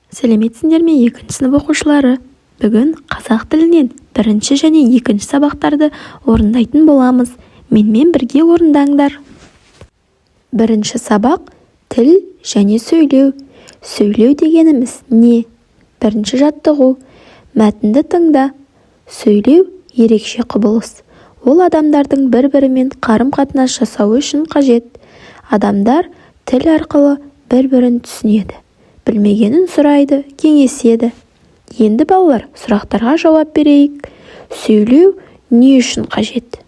Сәлеметсіңдер ме, екінші сынып оқушылары! Бүгін қазақ тілінен бірінші және екінші сабақтарды орындайтын боламыз. Менімен бірге орындаңдар. Бірінші сабақ: тіл және сөйлеу. Сөйлеу дегеніміз не? Бірінші жаттығу: мәтінді тыңда. Сөйлеу – ерекше құбылыс. Ол адамдардың бір-бірімен қарым-қатынас жасауы үшін қажет. Адамдар тіл арқылы бір-бірін түсінеді, білмегенін сұрайды, кеңеседі. Енді, балалар, сұрақтарға жауап берейік. Сөйлеу не үшін қажет?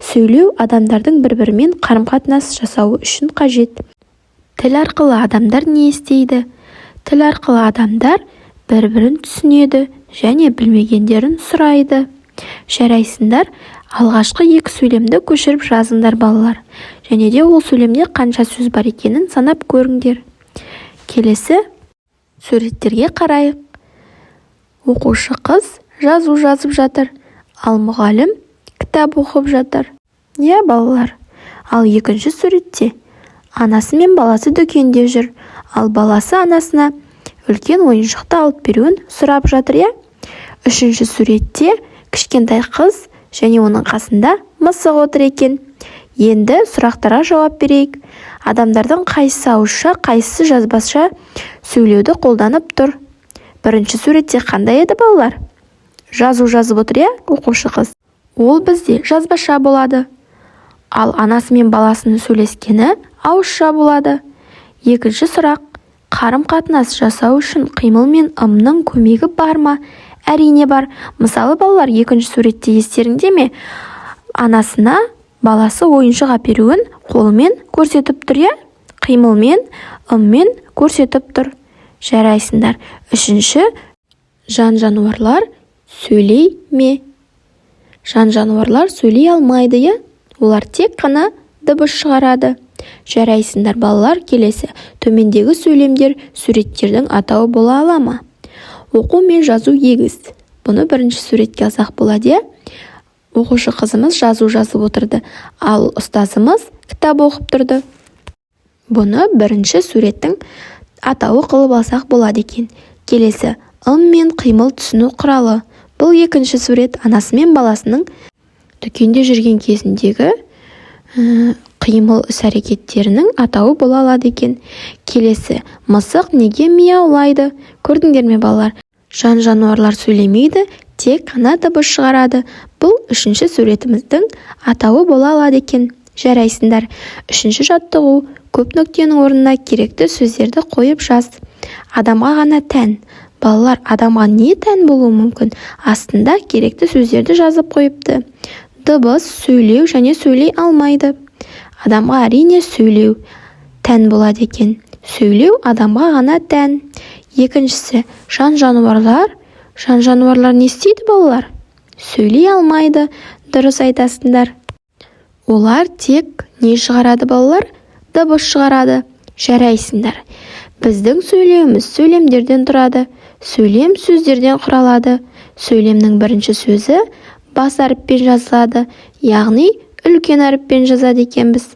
Сөйлеу адамдардың бір-бірімен қарым-қатынас жасауы үшін қажет. Тіл арқылы адамдар не істейді? Тіл арқылы адамдар бір-бірін түсінеді және білмегендерін сұрайды. Жарайсыңдар! Алғашқы екі сөйлемді көшіріп жазыңдар, балалар. Және де ол сөйлемде қанша сөз бар екенін санап көріңдер. Келесі суреттерге қарайық. Оқушы қыз жазу жазып жатыр, ал мұғалім кітап оқып жатыр, иә, балалар? Ал екінші суретте анасы мен баласы дүкенде жүр, ал баласы анасына үлкен ойыншықты алып беруін сұрап жатыр, иә? Үшінші суретте кішкентай қыз және оның қасында мысық отыр екен. Енді сұрақтарға жауап берейік. Адамдардың қайсысы ауызша, қайсысы жазбаша сөйлеуді қолданып тұр? Бірінші суретте қандай еді, балалар? Жазу жазып отыр, иә, оқушы қыз. Ол бізде жазбаша болады. Ал анасы мен баласының сөйлескені ауызша болады. Екінші сұрақ: қарым-қатынас жасау үшін қимыл мен ымның көмегі бар ма? Әрине, бар. Мысалы, балалар, екінші суретте естеріңде ме, анасына баласы ойыншық әперуін қолымен көрсетіп тұр, иә? Қимылмен, ыммен көрсетіп тұр. Жарайсыңдар! Үшінші: жан-жануарлар сөйлей ме? Жан-жануарлар сөйлей алмайды, иә? Олар тек қана дыбыс шығарады. Жарайсыңдар, балалар! Келесі: төмендегі сөйлемдер суреттердің атауы бола ала ма? Оқу мен жазу егіз. Бұны бірінші суретке алсақ болады, иә? Оқушы қызымыз жазу жазып отырды, ал ұстазымыз кітап оқып тұрды. Бұны бірінші суреттің атауы қылып алсақ болады екен. Келесі: ым мен қимыл түсіну құралы. Бұл екінші сурет, анасы мен баласының дүкенде жүрген кезіндегі қимыл, іс-әрекеттерінің атауы бола алады екен. Келесі: мысық неге мияулайды? Көрдіңдер ме, балалар, жан-жануарлар сөйлемейді, тек қана дыбыс шығарады. Бұл үшінші суретіміздің атауы бола алады екен. Жарайсыңдар! Үшінші жаттығу: көп нүктенің орнына керекті сөздерді қойып жаз. Адамға ғана тән. Балалар, адамға не тән болуы мүмкін? Астында керекті сөздерді жазып қойыпты: дыбыс, сөйлеу және сөйлей алмайды. Адамға, әрине, сөйлеу тән болады екен. Сөйлеу адамға ғана тән. Екіншісі: жан-жануарлар. Жан-жануарлар не істейді, балалар? Сөйлей алмайды, дұрыс айтасыңдар. Олар тек не шығарады, балалар? Дыбыс шығарады. Жарайсыңдар! Біздің сөйлеуіміз сөйлемдерден тұрады. Сөйлем сөздерден құралады. Сөйлемнің бірінші сөзі бас әріппен жазылады, яғни үлкен әріппен жазады екенбіз.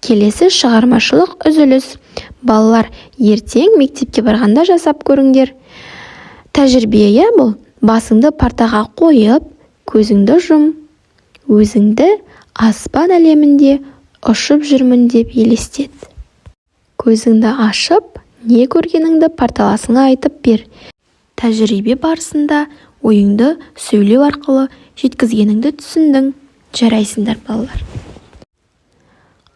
Келесі шығармашылық үзіліс. Балалар, ертең мектепке барғанда жасап көріңдер. Тәжірибе, иә, бұл. Басыңды партаға қойып, көзіңді жұм. Өзіңді аспан әлемінде ұшып жүрмін деп елестет. Көзіңді ашып, не көргеніңді парталасыңа айтып бер. Тәжірибе барысында ойыңды сөйлеу арқылы жеткізгеніңді түсіндің. Жарайсыңдар, балалар!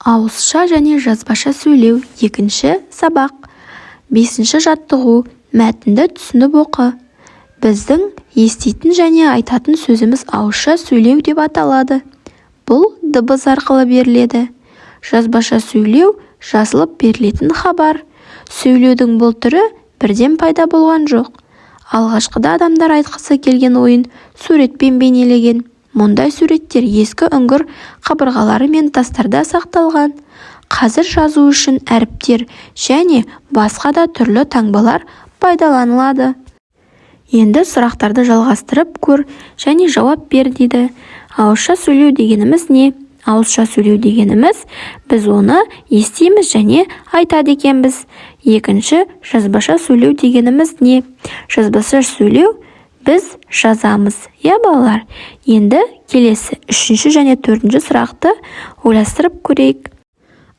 Ауызша және жазбаша сөйлеу, екінші сабақ. Бесінші жаттығу: мәтінді түсініп оқы. Біздің еститін және айтатын сөзіміз ауызша сөйлеу деп аталады. Бұл дыбыс арқылы беріледі. Жазбаша сөйлеу – жазылып берілетін хабар. Сөйлеудің бұл түрі бірден пайда болған жоқ. Алғашқыда адамдар айтқысы келген ойын суретпен бейнелеген. Мұндай суреттер ескі үңгір қабырғалары мен тастарда сақталған. Қазір жазу үшін әріптер және басқа да түрлі таңбалар пайдаланылады. Енді сұрақтарды жалғастырып көр және жауап бер дейді. Ауызша сөйлеу дегеніміз не? Ауызша сөйлеу дегеніміз – біз оны естиміз және айтады екенбіз. Екінші, жазбаша сөйлеу дегеніміз не? Жазбаша сөйлеу біз жазамыз, иә, балалар? Енді келесі үшінші және төртінші сұрақты ойластырып көрейік.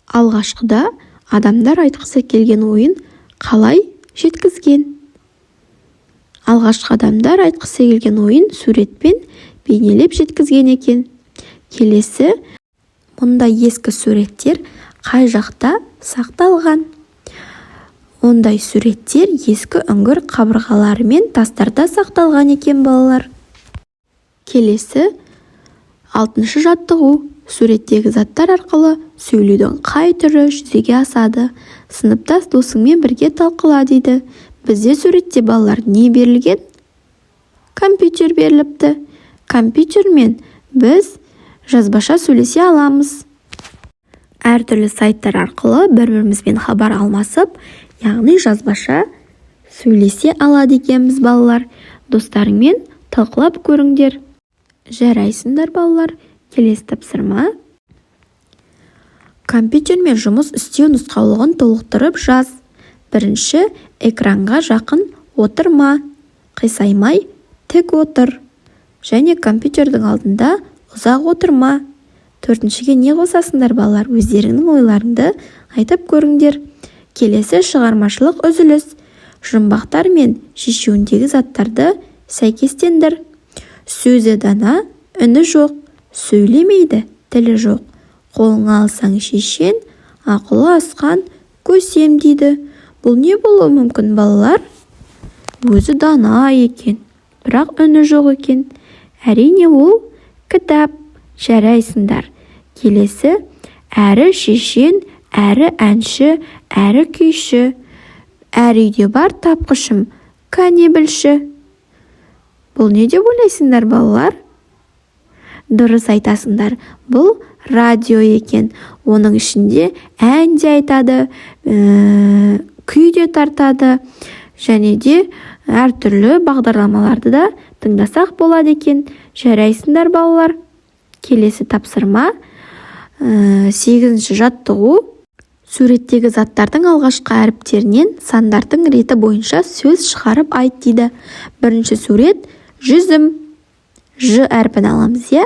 Алғашқыда адамдар айтқысы келген ойын қалай жеткізген? Алғашқы адамдар айтқысы келген ойын суретпен бейнелеп жеткізген екен. Келесі, мұндай ескі суреттер қай жақта сақталған? Ондай суреттер ескі үңгір қабырғалары мен тастарда сақталған екен, балалар. Келесі, алтыншы жаттығу. Суреттегі заттар арқылы сөйлеудің қай түрі жүзеге асады? Сыныптас досыңмен бірге талқыла дейді. Бізде суретте, балалар, не берілген? Компьютер беріліпті. Компьютермен біз жазбаша сөйлесе аламыз. Әртүрлі сайттар арқылы бір-бірімізбен хабар алмасып, яғни жазбаша сөйлесе алады екенбіз, балалар. Достарыңмен талқылап көріңдер. Жарайсыңдар, балалар! Келесі тапсырма. Компьютермен жұмыс істеу нұсқаулығын толықтырып жаз. Бірінші, экранға жақын отырма, қисаймай тік отыр және компьютердің алдында ұзақ отырма. Төртіншіге не қосасыңдар, балалар? Өздеріңнің ойларыңды айтып көріңдер. Келесі, шығармашылық үзіліс. Жұмбақтар мен шешуіндегі заттарды сәйкестендір. Сөзі дана, үні жоқ, сөйлемейді, тілі жоқ. Қолыңа алсаң шешен, ақылы асқан көсем дейді. Бұл не болуы мүмкін, балалар? Өзі дана екен, бірақ үні жоқ екен. Әрине, ол кітап. Жарайсыңдар! Келесі, әрі шешен, әрі әнші, әрі күйші, әр үйде бар тапқышым, кәне, білші. Бұл не деп ойлайсыңдар, балалар? Дұрыс айтасыңдар, бұл радио екен. Оның ішінде ән де айтады, күй де тартады және де әртүрлі бағдарламаларды да тыңдасақ болады екен. Жарайсыңдар, балалар! Келесі тапсырма, сегізінші жаттығу. Суреттегі заттардың алғашқы әріптерінен сандардың реті бойынша сөз шығарып айт дейді. Бірінші сурет: жүзім, ж әрпін аламыз, иә.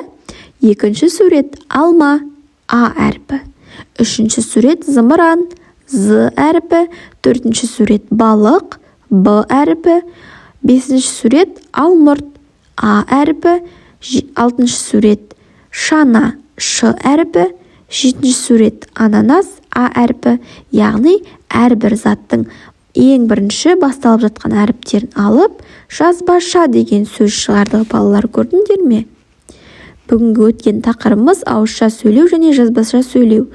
Екінші сурет: алма, а әрпі. Үшінші сурет: зымыран, з әрпі. Төртінші сурет: балық, б әрпі. Бесінші сурет: алмұрт, а әрпі. Алтыншы сурет: шана, ш әрпі. Жетінші сурет: ананас, а әрпі. Яғни әрбір заттың ең бірінші басталып жатқан әріптерін алып, жазбаша деген сөз шығардық, балалар. Көрдіңдер ме? Бүгінгі өткен тақырыбымыз: ауызша сөйлеу және жазбаша сөйлеу.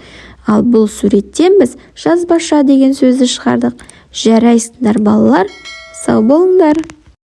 Ал бұл суреттен біз жазбаша деген сөзді шығардық. Жарайсыңдар, балалар! Сау болыңдар!